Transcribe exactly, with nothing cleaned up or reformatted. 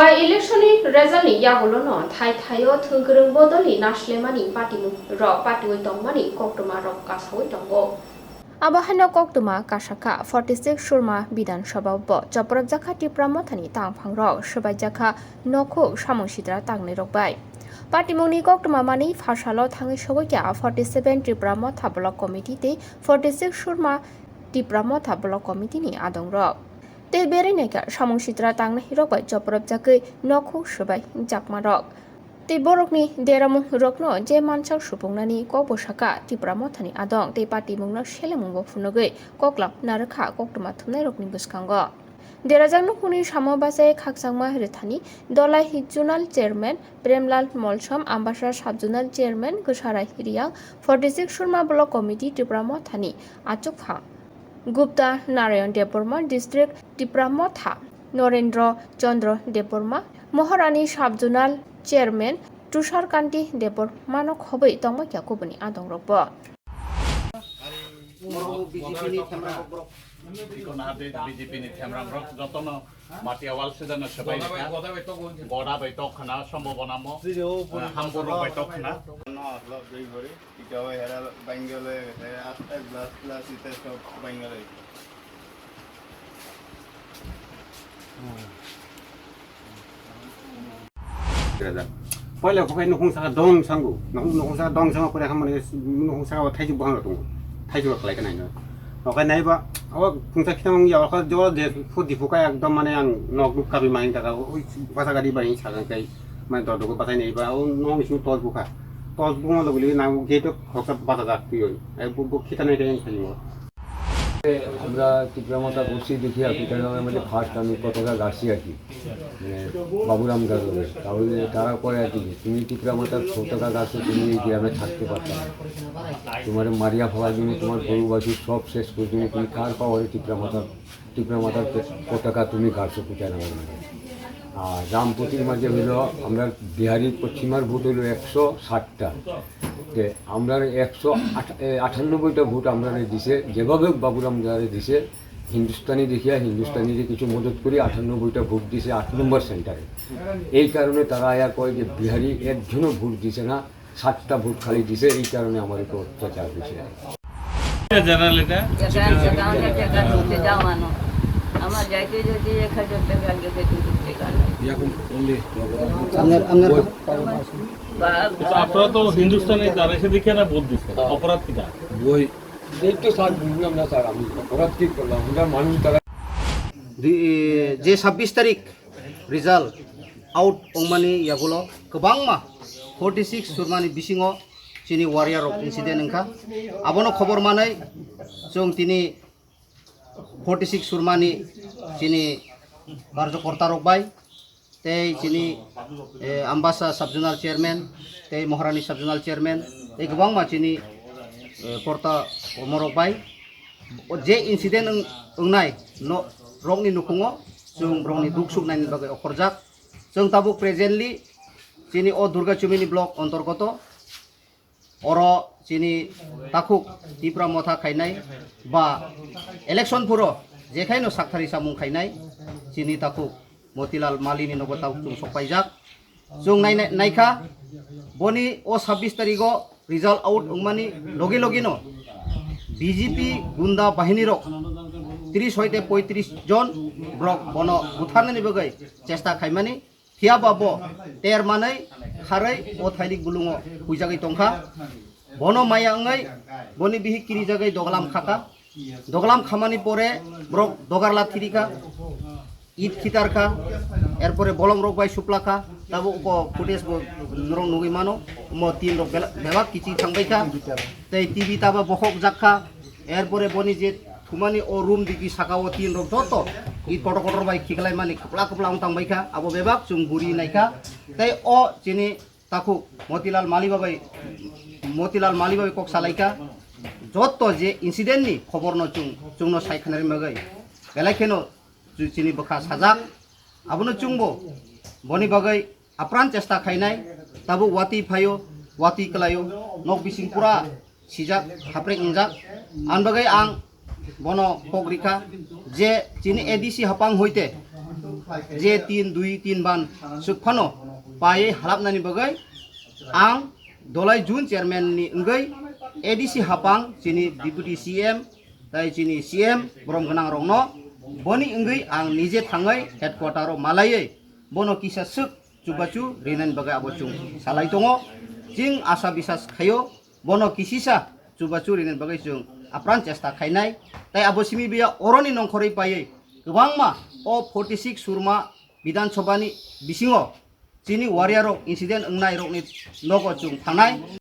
By election ni result ni yagulo no thai thaio thwngkwrwng bodol ni naslemani patimung rok patiwi tongmani koktwma rok kasawi tongo. Abo haino koktwma kasakha forty six Surma Bidhan Sabha bo chopropjakha Tipra Mothani tangphangrok swbaijakha nokhuk samung sitra tangnai rok bai. Patimungni koktwma manwi phasalo thangwi sogwi kha forty seven Tipra Motha Block Committee tei forty six Surma Tipra Motha Block Committee ni adongrok. Tei berwi naikha samung sitra tangnai rok bai chopropjagwi nokhuk swbai jakmarok. Tei borokni deramung rokno je mansak supungnani kok bwsaka Tipra Mothani adong tei patimungno selemung bo phunugwi koklam narwkha koktwma thumnairokni bwskango. Derajak nukhungni samo bachai khakchangma rwthani Dolai Zonal Chairman Premlal Molsom, Ambasa Sub Zonal Chairman Kwsarai Riyang, forty six Surma Block Committee Tipra Mothani achukphang Gupta Narayan Debbarma, District Tipra Motha Norendra Chandra Debbarma, Maharani Sub Zonal Chairman Tushar Kanti Debbarmano khobwi tongma kya kubuni adongrokbo. Borok B J P ni themrang borok. Iko na de B J P ni themrang rok jotono matia wal sejano sebai rikha. Goda bai tok khna sombobona mo. Hamburg bai tok khna. No, lo dei bori. Ikawe hera Bangalore, hera glass glass ite sob Bangalore. Poila kok nukhung saka dong sangu, nukhung saka dong sangu pore hamani nukhung saka thaijuk bahang tongo, thaijuk khlai kanai no. Okai nai ba, o phungsa khitang ya okai jo je phut di phukai ekdom mane ang nok nuk kabi main taka, ui basa gadi bai sagang kai, mane dor dogo basai nai ba, o nok sing tol bukha, tol bukma logo li na gate khoksa basa jak tui oi, ai bu bu khita nai kai ang sai mo. আমরা টিপরা মাথা করছি দেখিয়া পিটাগামের মধ্যে ফার্স্ট আমি পতাকা গাড়ছি আর কি। মানে বাবুরাম গাজরে। তাহলে তারা কয় আর কি, "তুমি টিপরা মাথার পতাকা গাড়ছো, তুমি এই গ্রামে থাকতে পারতে না। তোমার মারিয়া ফালা দিনে তোমার গরু বাছুর সব শেষ করে দিনে তুমি কার পাওয়ারে টিপরা মাথার, টিপরা মাথার পে-, পতাকা তুমি গাড়ছো কোথায় না?" আর রামপতির মাঝে হইলো আমরা বিহারি পশ্চিমার ভোট হইলো একশো ষাটটা। তে আমরা একশো আটানব্বইটা ভোট আমরা দিছে, যেভাবে বাবুরাম গাজরে দিছে, হিন্দুস্তানি দেখিয়া হিন্দুস্তানিরে কিছু মদত করি আটানব্বইটা ভোট দিছে আট নম্বর সেন্টারে। এই কারণে তারা আয়া কয় যে বিহারি একজনও ভোট দিছে না, সাতটা ভোট খালি দিছে, এই কারণে আমার উপর অত্যাচার হয়েছে। জানালে না? টাকা আনছে, কাউন্টার টাকা তুলতে যাও আনো। আমার যাইতে যদি এক হাজার টাকা আগে বেতন দিতে গেল। এখন only আপনার, আপনার বা-, আচ্ছা, আপনারা তো হিন্দুস্তানি তারা এসে দেখে না ভোট দিচ্ছে, হ্যাঁ। অপরাধ কিনা? বই এই তো স্যার, বুঝলাম না স্যার, আমি অপরাধ কি করলাম? আমরা মানুষ তারা দুই, যে ছাব্বিশ তারিখ result out wngmani yagulo kwbangma forty six Surmani bisingo chini warrior rok incident wngkha. Abono khobor manwi chwng tini forty six Surmani chini karjokorta rok bai tei chini, eh, Ambasa Sub Zonal Chairman, tei Maharani Sub Zonal Chairman, tei kwbangma chini, eh, korta omorok bai. O je incident wng-, wngnai no-, rokni nukhungo chwng borokni duk suk naini bagwi okhorjak. Chwng tabuk presently chini o Durga Chumini block ontorgoto Oro chini takhuk Tipra Motha khainai ba election phuro jekhaino sakthari samung khainai chini takhuk Motilal Malini nogo tabuk chwng sokpaijak. Chwng nai-, nai-, naikha boni o sabbish tarigo result out wngmani logi logino B J P gunda bahinirok tris hoite poitris jon borok bono butharnani bagwi chesta khaimani. Phiya ba bo ter manwi kharwi o thailik bulungo huijagwi tongkha. Bono maya wngwi boni bihik kirijagwi doglam khakha. Doglam khamani pore borok dogarla thirikha, it khitarkha, erpore bolong rok bai suplakha. Tabuk o footage bo norok nugwi mano, omo tin rok bela-, bebak kichi thangbaikha. Tei T V taba bokhok jakha. Erpore boni je thumani o room digi saka o tin rok joto i kotor kotor bai khiklaimani kwpla kwpla wng tangbaikha, abo bebak chwng guri naikha. Tei o chini takhuk Motilal Mali babai, Motilal Mali babai kok salaikha, joto je incident ni khobor no chwng, chwngno sai khanari bagwi belai kheno chini bwkha sajak, abono chwngbo boni bagwi apran chesta khainai, tabuk watwi phaio, watwi kwlaio, nok bising pura sijak, haprek wngjak. Ani bagwi ang bono kok rikha je chini A D C hapang hoite je tin dui tin ban swk phano paiwi halapnani bagwi ang Dholai Zone Chairman ni wngwi A D C hapang, chini Deputy C M, tai chini C M borom gwnang rokno boni wngwi ang nije thangwi headquarter o malaiwi bono kisa swk chubachu rinani bagwi abo chwng salai tongo. Chwng asa bisas khaio bono kisisa chubachu rinani bagwi chwng apran chesta khainai. Tai abo simi biya oroni nongkhorwi paiwi kwbangma o forty six Surma Bidhan Sabha ni bisingo chini warrior rok incident wngnai rokni nogo chwng thangnai.